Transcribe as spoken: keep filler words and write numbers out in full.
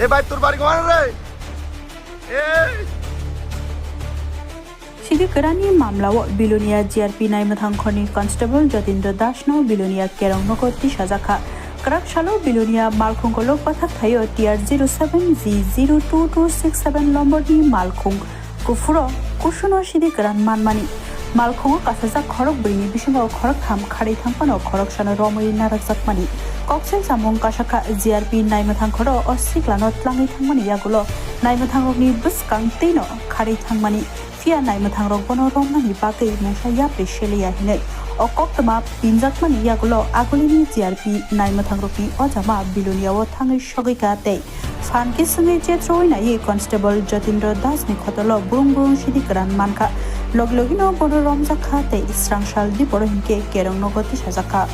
E bai, tor bari ko ano re. E. Sidi kwranni mamlao Bilonia G R P naimwthang khorni Constable Jatindra Dasno Bilonia Kerong nogo tisajakha. Kwrak salo Bilonia malkhung kolok bathak thaio T R zero seven G zero two two six seven lomborni malkhung kuphuro kusuno sidi kwran manmani. Malkhungo kasajak khorok bwrwini bisingo khoroktham kharwi thangphano khoroksano romwi narakjakmani. Koksil samung kasakha G R P naimwthang khoro o siklano tlangwi thangmani yagulo naimwthangrokni bwskang twino kharwi thangmani. Phiya naimwthangrok bono romnani bagwi mungsa yapri seliya hinwi o koktwma pinjakmani yagulo agulini G R P naimwthangrokni ojama Biloniao thangwi sogwikha tei phan khe swngwi chetroui naiwi Constable Jatindra Dasni khotolo burung burung sidi kwran mankha. Logi logino bono romjakha tei srangsal diporo hinkhe Kerong nogo tisajakha.